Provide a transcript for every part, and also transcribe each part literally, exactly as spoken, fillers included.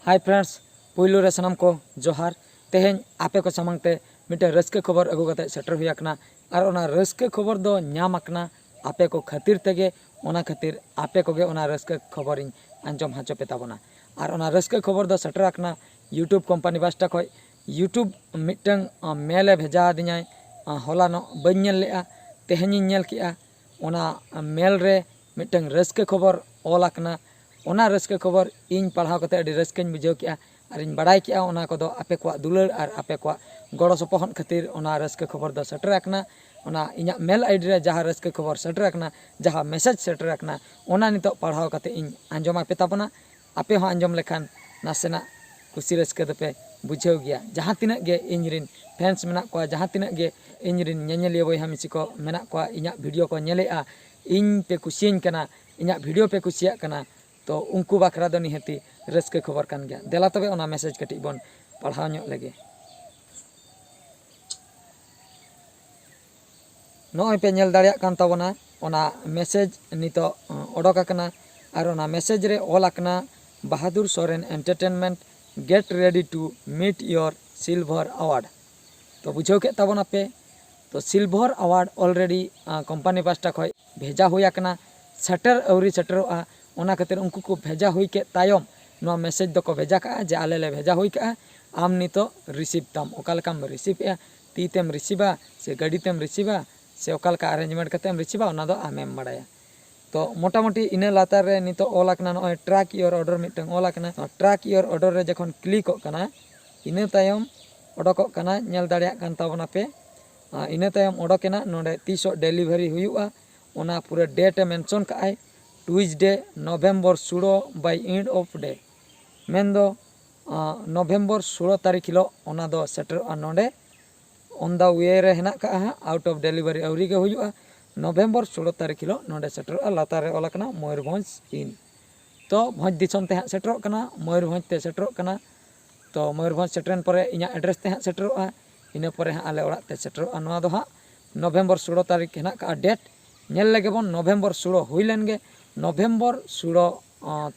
Hi friends, ᱯᱩᱭᱞᱩ ᱨᱮ ᱥᱟᱱᱟᱢ ᱠᱚ ᱡᱚᱦᱟᱨ᱾ ᱛᱮᱦᱮᱧ ᱟᱯᱮ ᱠᱚ ᱥᱟᱢᱟᱝ ᱛᱮ ᱢᱤᱫᱴᱮᱱ ᱨᱟᱹᱥᱠᱟᱹ ᱠᱷᱚᱵᱚᱨ ᱟᱹᱜᱩ ᱠᱟᱛᱮ ᱥᱮᱴᱮᱨ ᱦᱩᱭ ᱟᱠᱟᱱᱟ, ᱟᱨ ᱚᱱᱟ ᱨᱟᱹᱥᱠᱟᱹ ᱠᱷᱚᱵᱚᱨ ᱫᱚ ᱧᱟᱢ ᱟᱠᱟᱱᱟ ᱟᱯᱮ ᱠᱚ ᱠᱷᱟᱹᱛᱤᱨ ᱛᱮᱜᱮ᱾ ᱚᱱᱟ ᱠᱷᱟᱹᱛᱤᱨ ᱟᱯᱮ ᱠᱚᱜᱮ ᱚᱱᱟ ᱨᱟᱹᱥᱠᱟᱹ ᱠᱷᱚᱵᱚᱨᱤᱧ ᱟᱸᱡᱚᱢ ᱦᱚᱪᱚ ᱯᱮ ᱛᱟᱵᱚᱱᱟ᱾ ᱟᱨ ᱚᱱᱟ ᱨᱟᱹᱥᱠᱟᱹ ᱠᱷᱚᱵᱚᱨ ᱫᱚ ᱥᱮᱴᱮᱨ ᱟᱠᱟᱱᱟ YouTube ᱠᱳᱢᱯᱟᱱᱤ ᱯᱟᱦᱴᱟ ᱠᱷᱚᱱ᱾ YouTube ᱢᱤᱫᱴᱟᱝ ᱢᱮᱞ ᱮ ᱵᱷᱮᱡᱟ ᱟᱹᱫᱤᱧᱟᱭ, ᱦᱚᱞᱟᱱᱚᱜ ᱵᱟᱹᱧ ᱧᱮᱞ ᱞᱮᱜᱼᱟ, ᱛᱮᱦᱮᱧᱤᱧ ᱧᱮᱞ ᱠᱮᱜᱼᱟ᱾ ᱚᱱᱟ ᱢᱮᱞ ᱨᱮ ᱢᱤᱫᱴᱟᱝ ᱨᱟᱹᱥᱠᱟᱹ ᱠᱷᱚᱵᱚᱨ ᱚᱞ ᱟᱠᱟᱱᱟ᱾ ᱚᱱᱟ ᱨᱟᱹᱥᱠᱟᱹ ᱠᱷᱚᱵᱚᱨ ᱤᱧ ᱯᱟᱲᱦᱟᱣ ᱠᱟᱛᱮ ᱟᱹᱰᱤ ᱨᱟᱹᱥᱠᱟᱹᱧ ᱵᱩᱡᱷᱟᱹᱣ ᱠᱮᱜᱼᱟ, ᱟᱨᱤᱧ ᱵᱟᱲᱟᱭ ᱠᱮᱜᱼᱟ ᱚᱱᱟ ᱠᱚᱫᱚ ᱟᱯᱮ ᱠᱚᱣᱟᱜ ᱫᱩᱞᱟᱹᱲ ᱟᱨ ᱟᱯᱮ ᱠᱚᱣᱟᱜ ᱜᱚᱲᱚ ᱥᱚᱯᱚᱦᱚᱫ ᱠᱷᱟᱹᱛᱤᱨ ᱚᱱᱟ ᱨᱟᱹᱥᱠᱟᱹ ᱠᱷᱚᱵᱚᱨ ᱫᱚ ᱥᱮᱴᱮᱨ ᱟᱠᱟᱱᱟ᱾ ᱚᱱᱟ ᱤᱧᱟᱹᱜ ᱢᱮᱞ ᱟᱭᱰᱤ ᱨᱮ ᱡᱟᱦᱟᱸ ᱨᱟᱹᱥᱠᱟᱹ ᱠᱷᱚᱵᱚᱨ ᱥᱮᱴᱮᱨ ᱟᱠᱟᱱᱟ, ᱡᱟᱦᱟᱸ ᱢᱮᱥᱮᱡᱽ ᱥᱮᱴᱮᱨ ᱟᱠᱟᱱᱟ, ᱚᱱᱟ ᱱᱤᱛᱚᱜ ᱯᱟᱲᱦᱟᱣ ᱠᱟᱛᱮ ᱤᱧ ᱟᱸᱡᱚᱢ ᱟᱯᱮ ᱛᱟᱵᱚᱱᱟ᱾ ᱟᱯᱮ ᱦᱚᱸ ᱟᱸᱡᱚᱢ ᱞᱮᱠᱷᱟᱱ ᱱᱟᱥᱮᱱᱟᱜ ᱠᱩᱥᱤ ᱨᱟᱹᱥᱠᱟᱹ ᱫᱚᱯᱮ ᱵᱩᱡᱷᱟᱹᱣ ᱜᱮᱭᱟ᱾ ᱡᱟᱦᱟᱸ ᱛᱤᱱᱟᱹᱜ ᱜᱮ ᱤᱧ ᱨᱮᱱ ᱯᱷᱮᱱᱥ ᱢᱮᱱᱟᱜ ᱠᱚᱣᱟ, ᱡᱟᱦᱟᱸ ᱛᱤᱱᱟᱹᱜ ᱜᱮ ᱤᱧ ᱨᱮᱱ ᱧᱮᱧᱮᱞᱤᱭᱟᱹ ᱵᱚᱭᱦᱟ ᱢᱤᱥᱤ ᱠᱚ ᱢᱮᱱᱟᱜ ᱠᱚᱣᱟ, ᱤᱧᱟᱹᱜ ᱵᱷᱤᱰᱤᱭᱳ ᱠᱚ ᱧᱮᱞᱮᱜᱼᱟ, ᱤᱧ ᱯᱮ ᱠᱩᱥᱤᱭᱟᱹᱧ ᱠᱟᱱᱟ, ᱤᱧᱟᱹᱜ ᱵᱷᱤᱰᱤᱭᱳ ᱯᱮ ᱠᱩᱥᱤᱭᱟᱜ ᱠᱟᱱᱟ, ᱛᱚ ᱩᱱᱠᱩ ᱵᱟᱠᱷᱨᱟ ᱫᱚ ᱱᱤᱦᱟᱹᱛᱤ ᱨᱟᱹᱥᱠᱟᱹ ᱠᱷᱚᱵᱚᱨ ᱠᱟᱱ ᱜᱮᱭᱟ᱾ ᱫᱮᱞᱟ ᱛᱚᱵᱮ ᱚᱱᱟ ᱢᱮᱥᱮᱡᱽ ᱠᱟᱹᱴᱤᱡ ᱵᱚᱱ ᱯᱟᱲᱦᱟᱣ ᱧᱚᱜ ᱞᱮᱜᱮ᱾ ᱱᱚᱜᱼᱚᱭ ᱯᱮ ᱧᱮᱞ ᱫᱟᱲᱮᱭᱟᱜ ᱠᱟᱱ ᱛᱟᱵᱚᱱᱟ, ᱚᱱᱟ ᱢᱮᱥᱮᱡᱽ ᱱᱤᱛᱚᱜ ᱚᱰᱚᱠ ᱟᱠᱟᱱᱟ᱾ ᱟᱨ ᱚᱱᱟ ᱢᱮᱥᱮᱡᱽ ᱨᱮ ᱚᱞ ᱟᱠᱟᱱᱟ, "Bahadur Soren entertainment, get ready to meet your silver award." ᱛᱚ ᱵᱩᱡᱷᱟᱹᱣ ᱠᱮᱫ ᱛᱟᱵᱚᱱᱟᱯᱮ᱾ ᱛᱚ ᱥᱤᱞᱵᱷᱟᱨ ᱟᱣᱟᱨᱰ ᱚᱞᱨᱮᱰᱤ ᱠᱳᱢᱯᱟᱱᱤ ᱯᱟᱦᱴᱟ ᱠᱷᱚᱱ ᱵᱷᱮᱡᱟ ᱦᱩᱭ ᱟᱠᱟᱱᱟ, ᱥᱮᱴᱮᱨ ᱟᱹᱣᱨᱤ ᱥᱮᱴᱮᱨᱚᱜᱼᱟ᱾ ᱚᱱᱟ ᱠᱷᱟᱹᱛᱤᱨ ᱩᱱᱠᱩ ᱠᱚ ᱵᱷᱮᱡᱟ ᱦᱩᱭ ᱠᱮᱫ ᱛᱟᱭᱚᱢ ᱱᱚᱣᱟ ᱢᱮᱥᱮᱡᱽ ᱫᱚᱠᱚ ᱵᱷᱮᱡᱟ ᱠᱟᱜᱼᱟ ᱡᱮ, "ᱟᱞᱮ ᱞᱮ ᱵᱷᱮᱡᱟ ᱦᱩᱭ ᱠᱟᱜᱼᱟ, ᱟᱢ ᱱᱤᱛᱚᱜ ᱨᱤᱥᱤᱵᱷ ᱛᱟᱢ, ᱚᱠᱟ ᱞᱮᱠᱟᱢ ᱨᱤᱥᱤᱵᱷ ᱮᱜᱼᱟ, ᱛᱤ ᱛᱮᱢ ᱨᱤᱥᱤᱵᱷᱟ ᱥᱮ ᱜᱟᱹᱰᱤ ᱛᱮᱢ ᱨᱤᱥᱤᱵᱷᱟ ᱥᱮ ᱚᱠᱟ ᱞᱮᱠᱟ ᱟᱨᱮᱧᱡᱽᱢᱮᱱᱴ ᱠᱟᱛᱮᱢ ᱨᱤᱥᱤᱵᱷᱟ, ᱚᱱᱟ ᱫᱚ ᱟᱢᱮᱢ ᱵᱟᱲᱟᱭᱟ᱾" ᱛᱚ ᱢᱚᱴᱟᱢᱩᱴᱤ ᱤᱱᱟᱹ ᱞᱟᱛᱟᱨ ᱨᱮ ᱱᱤᱛᱚᱜ ᱚᱞ ᱟᱠᱟᱱᱟ, ᱱᱚᱜᱼᱚᱭ track your order ᱢᱤᱫᱴᱟᱝ ᱚᱞ ᱟᱠᱟᱱᱟ᱾ ᱱᱚᱣᱟ track your order ᱨᱮ ᱡᱚᱠᱷᱚᱱ ᱠᱞᱤᱠᱚᱜ ᱠᱟᱱᱟ, ᱤᱱᱟᱹ ᱛᱟᱭᱚᱢ ᱚᱰᱚᱠᱚᱜ ᱠᱟᱱᱟ, ᱧᱮᱞ ᱫᱟᱲᱮᱭᱟᱜ ᱠᱟᱱ ᱛᱟᱵᱚᱱᱟᱯᱮ᱾ ᱟᱨ ᱤᱱᱟᱹ ᱛᱟᱭᱚᱢ ᱚᱰᱚᱠᱮᱱᱟ ᱱᱚᱰᱮ ᱛᱤᱥᱚᱜ ᱰᱮᱞᱤᱵᱷᱟᱨᱤ ᱦᱩᱭᱩᱜᱼᱟ, ᱚᱱᱟ ᱯᱩᱨᱟᱹ ᱰᱮᱴ ᱮ ᱢᱮᱱᱥᱚᱱ ᱠᱟᱜᱼᱟᱭ, Tuesday, November ᱥᱳᱞᱳ by end of day, ᱢᱮᱱᱫᱚ ᱱᱚᱵᱷᱮᱢᱵᱚᱨ ᱥᱳᱞᱳ ᱛᱟᱹᱨᱤᱠᱷ ᱦᱤᱞᱳᱜ ᱚᱱᱟ ᱫᱚ ᱥᱮᱴᱮᱨᱚᱜᱼᱟ ᱱᱚᱰᱮ᱾ On the way ᱨᱮ ᱦᱮᱱᱟᱜ ᱠᱟᱜᱼᱟ ᱦᱟᱸᱜ, out of delivery ᱟᱹᱣᱨᱤ ᱜᱮ ᱦᱩᱭᱩᱜᱼᱟ᱾ ᱱᱚᱵᱷᱮᱢᱵᱚᱨ ᱥᱳᱞᱳ ᱛᱟᱹᱨᱤᱠᱷ ᱦᱤᱞᱳᱜ ᱱᱚᱰᱮ ᱥᱮᱴᱮᱨᱚᱜᱼᱟ᱾ ᱞᱟᱛᱟᱨ ᱨᱮ ᱚᱞ ᱟᱠᱟᱱᱟ ᱢᱚᱭᱩᱨᱵᱷᱚᱸᱡᱽ ᱤᱱ᱾ ᱛᱚ ᱵᱷᱚᱸᱡᱽ ᱫᱤᱥᱚᱢ ᱛᱮ ᱦᱟᱸᱜ ᱥᱮᱴᱮᱨᱚᱜ ᱠᱟᱱᱟ, ᱢᱚᱭᱩᱨᱵᱷᱚᱸᱡᱽ ᱛᱮ ᱥᱮᱴᱮᱨᱚᱜ ᱠᱟᱱᱟ᱾ ᱛᱚ ᱢᱚᱭᱩᱨᱵᱷᱚᱸᱡᱽ ᱥᱮᱴᱮᱨᱮᱱ ᱯᱚᱨᱮ ᱤᱧᱟᱹᱜ ᱮᱰᱨᱮᱥ ᱛᱮ ᱦᱟᱸᱜ ᱥᱮᱴᱮᱨᱚᱜᱼᱟ᱾ ᱤᱱᱟᱹ ᱯᱚᱨᱮ ᱦᱟᱸᱜ ᱟᱞᱮ ᱚᱲᱟᱜ ᱛᱮ ᱥᱮᱴᱮᱨᱚᱜᱼᱟ᱾ ᱱᱚᱣᱟ ᱫᱚ ᱦᱟᱸᱜ ᱱᱚᱵᱷᱮᱢᱵᱚᱨ ᱥᱳᱞᱳ ᱛᱟᱹᱨᱤᱠᱷ ᱦᱮᱱᱟᱜ ᱠᱟᱜᱼᱟ ᱰᱮᱴ᱾ ᱧᱮᱞ ᱞᱮᱜᱮ ᱵᱚᱱ, ᱱᱚᱵᱷᱮᱢᱵᱚᱨ ᱥᱳᱞᱳ ᱦᱩᱭ ᱞᱮᱱ ᱜᱮ, ᱱᱚᱵᱷᱮᱢᱵᱚᱨ ᱥᱳᱞᱳ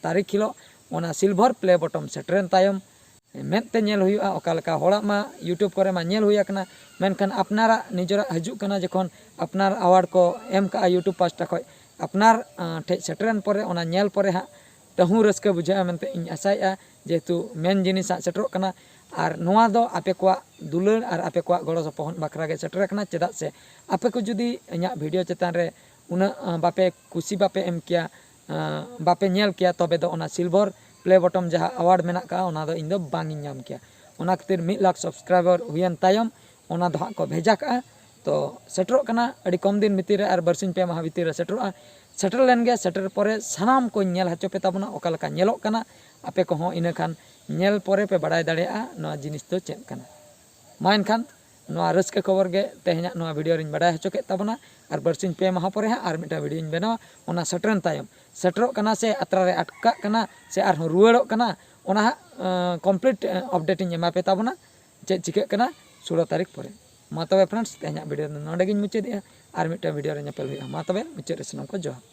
ᱛᱟᱹᱨᱤᱠᱷ ᱦᱤᱞᱳᱜ ᱚᱱᱟ silver play button ᱥᱮᱴᱮᱨᱮᱱ ᱛᱟᱭᱚᱢ ᱢᱮᱫ ᱛᱮ ᱧᱮᱞ ᱦᱩᱭᱩᱜᱼᱟ᱾ ᱚᱠᱟ ᱞᱮᱠᱟ ᱦᱚᱲᱟᱜ ᱢᱟ YouTube ᱠᱚᱨᱮ ᱢᱟ ᱧᱮᱞ ᱦᱩᱭ ᱟᱠᱟᱱᱟ, ᱢᱮᱱᱠᱷᱟᱱ ᱟᱯᱱᱟᱨᱟᱜ ᱱᱤᱡᱮᱨᱟᱜ ᱦᱤᱡᱩᱜ ᱠᱟᱱᱟ, ᱡᱚᱠᱷᱚᱱ ᱟᱯᱱᱟᱨ award ᱠᱚ ᱮᱢ ᱠᱟᱜᱼᱟ YouTube ᱯᱟᱦᱴᱟ ᱠᱷᱚᱱ, ᱟᱯᱱᱟᱨ ᱟᱸ, ᱴᱷᱮᱡ ᱥᱮᱴᱮᱨᱮᱱ ᱯᱚᱨᱮ ᱚᱱᱟ ᱧᱮᱞ ᱯᱚᱨᱮ ᱦᱟᱸᱜ ᱛᱟᱹᱦᱩ ᱨᱟᱹᱥᱠᱟᱹ ᱵᱩᱡᱷᱟᱹᱜᱼᱟ ᱢᱮᱱᱛᱮ ᱤᱧ ᱟᱥᱟᱭᱮᱫᱼᱟ, ᱡᱮᱦᱮᱛᱩ ᱢᱮᱱ ᱡᱤᱱᱤᱥ ᱦᱟᱸᱜ ᱥᱮᱴᱮᱨᱚᱜ ᱠᱟᱱᱟ᱾ ᱟᱨ ᱱᱚᱣᱟ ᱫᱚ ᱟᱯᱮ ᱠᱚᱣᱟᱜ ᱫᱩᱞᱟᱹᱲ ᱟᱨ ᱟᱯᱮ ᱠᱚᱣᱟᱜ ᱜᱚᱲᱚ ᱥᱚᱯᱚᱦᱚᱫ ᱵᱟᱠᱷᱨᱟ ᱜᱮ ᱥᱮᱴᱮᱨ ᱟᱠᱟᱱᱟ᱾ ᱪᱮᱫᱟᱜ ᱥᱮ ᱟᱯᱮ ᱠᱚ ᱡᱩᱫᱤ ᱤᱧᱟᱹᱜ video ᱪᱮᱛᱟᱱ ᱨᱮ ᱩᱱᱟᱹᱜ ᱟᱸ, ᱵᱟᱯᱮ ᱠᱩᱥᱤ ᱵᱟᱯᱮ ᱮᱢ ᱠᱮᱭᱟ, ᱟᱸ, ᱵᱟᱯᱮ ᱧᱮᱞ ᱠᱮᱭᱟ, ᱛᱚᱵᱮ ᱫᱚ ᱚᱱᱟ silver play button ᱡᱟᱦᱟᱸ award ᱢᱮᱱᱟᱜ ᱠᱟᱜᱼᱟ, ᱚᱱᱟ ᱫᱚ ᱤᱧ ᱫᱚ ᱵᱟᱝ ᱤᱧ ᱧᱟᱢ ᱠᱮᱭᱟ᱾ ᱚᱱᱟ ᱠᱷᱟᱹᱛᱤᱨ ᱢᱤᱫ ᱞᱟᱠᱷ subscriber ᱦᱩᱭᱮᱱ ᱛᱟᱭᱚᱢ ᱚᱱᱟ ᱫᱚ ᱦᱟᱸᱜ ᱠᱚ ᱵᱷᱮᱡᱟ ᱠᱟᱜᱼᱟ᱾ ᱛᱚ ᱥᱮᱴᱮᱨᱚᱜ ᱠᱟᱱᱟ ᱟᱹᱰᱤ ᱠᱚᱢ ᱫᱤᱱ ᱵᱷᱤᱛᱤᱨ ᱨᱮ, ᱟᱨ ᱵᱟᱨᱥᱤᱧ ᱯᱮ ᱢᱟᱦᱟ ᱵᱷᱤᱛᱤᱨ ᱨᱮ ᱥᱮᱴᱮᱨᱚᱜᱼᱟ᱾ ᱥᱮᱴᱮᱨ ᱞᱮᱱ ᱜᱮ, ᱥᱮᱴᱮᱨ ᱯᱚᱨᱮ ᱥᱟᱱᱟᱢ ᱠᱚᱧ ᱧᱮᱞ ᱦᱚᱪᱚ ᱯᱮ ᱛᱟᱵᱚᱱᱟ ᱚᱠᱟ ᱞᱮᱠᱟ ᱧᱮᱞᱚᱜ ᱠᱟᱱᱟ᱾ ᱟᱯᱮ ᱠᱚᱦᱚᱸ ᱤᱱᱟᱹ ᱠᱷᱟᱱ ᱧᱮᱞ ᱯᱚᱨᱮ ᱯᱮ ᱵᱟᱲᱟᱭ ᱫᱟᱲᱮᱭᱟᱜᱼᱟ ᱱᱚᱣᱟ ᱡᱤᱱᱤᱥ ᱫᱚ ᱪᱮᱫ ᱠᱟᱱᱟ᱾ ᱢᱟ ᱮᱱᱠᱷᱟᱱ ᱱᱚᱣᱟ ᱨᱟᱹᱥᱠᱟᱹ ᱠᱷᱚᱵᱚᱨ ᱜᱮ ᱛᱮᱦᱮᱧᱟᱜ ᱱᱚᱣᱟ video ᱨᱤᱧ ᱵᱟᱰᱟᱭ ᱦᱚᱪᱚ ᱠᱮᱫ ᱛᱟᱵᱚᱱᱟ᱾ ᱟᱨ ᱵᱟᱨᱥᱤᱧ ᱯᱮ ᱢᱟᱦᱟ ᱯᱚᱨᱮ ᱦᱟᱸᱜ ᱟᱨ ᱢᱤᱫᱴᱟᱝ videoᱧ ᱵᱮᱱᱟᱣᱟ᱾ ᱚᱱᱟ ᱥᱮᱴᱮᱨᱮᱱ ᱛᱟᱭᱚᱢ ᱥᱮᱴᱮᱨᱚᱜ ᱠᱟᱱᱟ ᱥᱮ ᱟᱛᱨᱟ ᱨᱮ ᱟᱴᱠᱟᱜ ᱠᱟᱱᱟ ᱥᱮ ᱟᱨᱦᱚᱸ ᱨᱩᱣᱟᱹᱲᱚᱜ ᱠᱟᱱᱟ, ᱚᱱᱟ ᱦᱟᱸᱜ complete updateᱤᱧ ᱮᱢᱟ ᱯᱮ ᱛᱟᱵᱚᱱᱟ ᱪᱮᱫ ᱪᱤᱠᱟᱹᱜ ᱠᱟᱱᱟ ᱥᱳᱞᱳ ᱛᱟᱹᱨᱤᱠᱷ ᱯᱚᱨᱮ᱾ ᱢᱟ ᱛᱚᱵᱮ friends, ᱛᱮᱦᱮᱧᱟᱜ video ᱫᱚ ᱱᱚᱰᱮ ᱜᱤᱧ ᱢᱩᱪᱟᱹᱫᱮᱜᱼᱟ᱾ ᱟᱨ ᱢᱤᱫᱴᱟᱝ video ᱨᱮ ᱧᱮᱯᱮᱞ ᱦᱩᱭᱩᱜᱼᱟ᱾ ᱢᱟ ᱛᱚᱵᱮ ᱢᱩᱪᱟᱹᱫ ᱨᱮ ᱥᱟᱱᱟᱢ ᱠᱚ ᱡᱚᱦᱟᱨ᱾